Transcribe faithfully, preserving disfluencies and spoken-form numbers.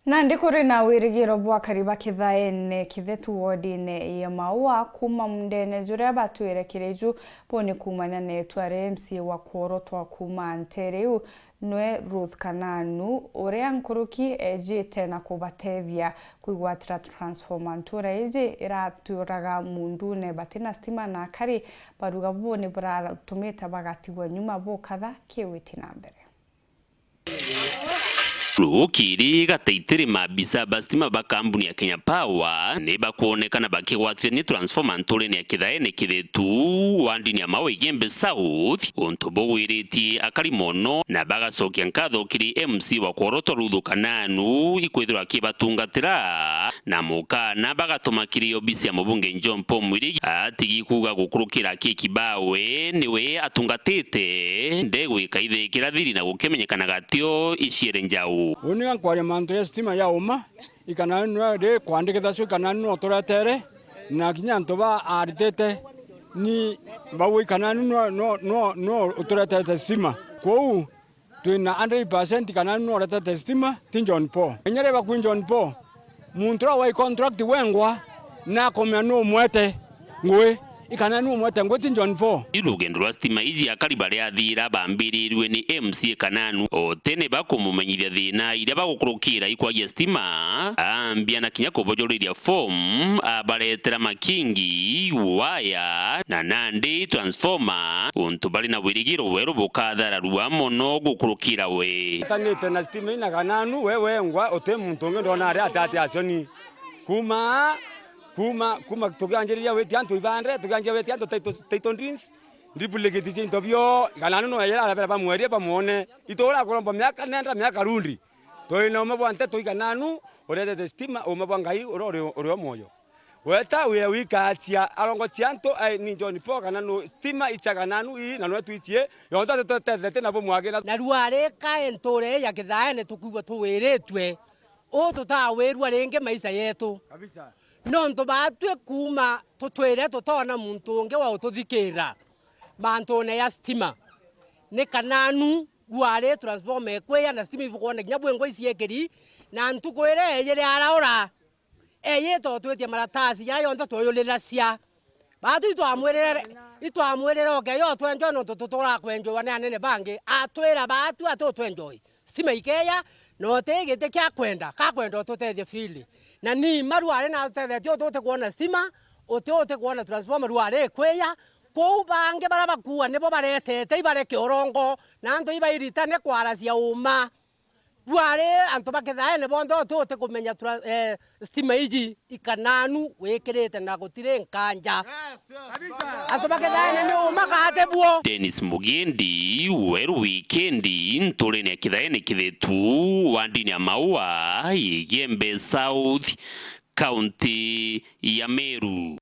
Nandi kuri na wirigiro bwa akari ba Kithaene Kithetu wodine ya Maua kuuma mundene juria batwire kiriju buni kuumania na itwa ria M C A wa kworotwa kuuma ntere iu, nwe Ruth Kananu, uria nkuruki ejite na kubatethia kwigwatira transformer ntura iji iraturaga mundune batina stima, na akari baruga buni buratumite bagatigwa nyuma bukatha kiwiti na mbere. Rukiri gataitiri maabisa ba stima ba kambuni ya Kenya Power ni bakwonekana bakigwatithia ni transformer nturene ya Kithaene Kithetu wa ndini ya Maua Igembe South, untu bugwiritie akari mono, na bagacokia nkatho kiri M C wa kworotwa Ruth Kananu ikwithirwa akibatungatira na mukana bagatuma kiri obisi ya mubunge John Paul Mwirigi atigi kuuga gukurukira kiki bawe niwe atungatite ndegwika ithikira thiri na gukimenyekana gatio iciere njau. Uni ga nkwaria mantu ya stima ya uma, ikana nwe ri kwandikitha cio ikana nwe uturetere, na kinya antu ba aritite ni bau ikana nwe no, no, no uturetete stima. Kwou twina hundred percent kana nu uretete stima ti John Paul. Inya riria bakwi John Paul, muntu uria wai contract wengwa nakomea nu umwete ngui, ikana nu umwete ngui ti John Paul. Iu rugendo rwa stima iji akari baria athira bambirirue ni M C A Kananu, o tene bakumumenyithia thina iria bagukurukira ikwagia stima, ambia na kinya kubojoriria form, abaretera makingi, waya, na nandi transformer, untu bari na wirigiro weru bukathararua mono gukurukira we. Tanite na stima ina Kananu, we wengwa, uti muntu ungi ndona ari ati ati aconi. Kuma, kuma, kuma tukianjiriria witia antu ibandre, tukianjia witia antu title, title deeds, ndibulekiti cia into bio, Kananu no yera arabera bamwerie bamwone. Itura kuromba miaka nenda, miaka rundi. Turi na ume bwa nteto ikananu, uretete stima, ume bwa Ngai uria uri, uri o mwoyo. Weta wia wikacia arongocia antu, ai, ni John Paul kana nu stima icia kananu ii, na nwe twicie, yonthe tutethete na bumwagina. Na ruari kae nture ya Kithaene tukwigua tuwiritue, uu tutawirua ringi maisha yetu. Kabisa. Nontu baatwi kuuma tutwire tutona muntu ungi wa ututhikira mantune ya stima. Ni kananu, ruari transformer ikwia na stima ibukwona kinya bwengwa iciekeri, na ntuku iria eyire araura, eyite utwitie maratasi jaria jonthe tweyuliracia. Baatu itwamwirire, itwamwirire oke yo twenjwe nontu tuturaa kwenjwa ni anene bangi. Atwira baatu ati utwenjoi. Stima ikeya, na uti giti kia kwenda, ka kwenda ututethie freely. Na ni maru ari na utethetie uti uti kwona stima, uti uti kwona transformer ruari ikwiya. Kwou bangi bara bakua nibo baretete ibareke urongo, na antu ibairitane kwaracia uma. Ruari antu ba Kithaene bonthe uti uti kumenya tra-, eh, stima iji ikananu wikirite na gutiri nkanja. Antu ba Kithaene ni uma kate buo. Dennis Mugendi, weru wikendi, nturene ya Kithaene Kithetu, wa ndini ya Maua, Igembe South, kaunti ya Meru.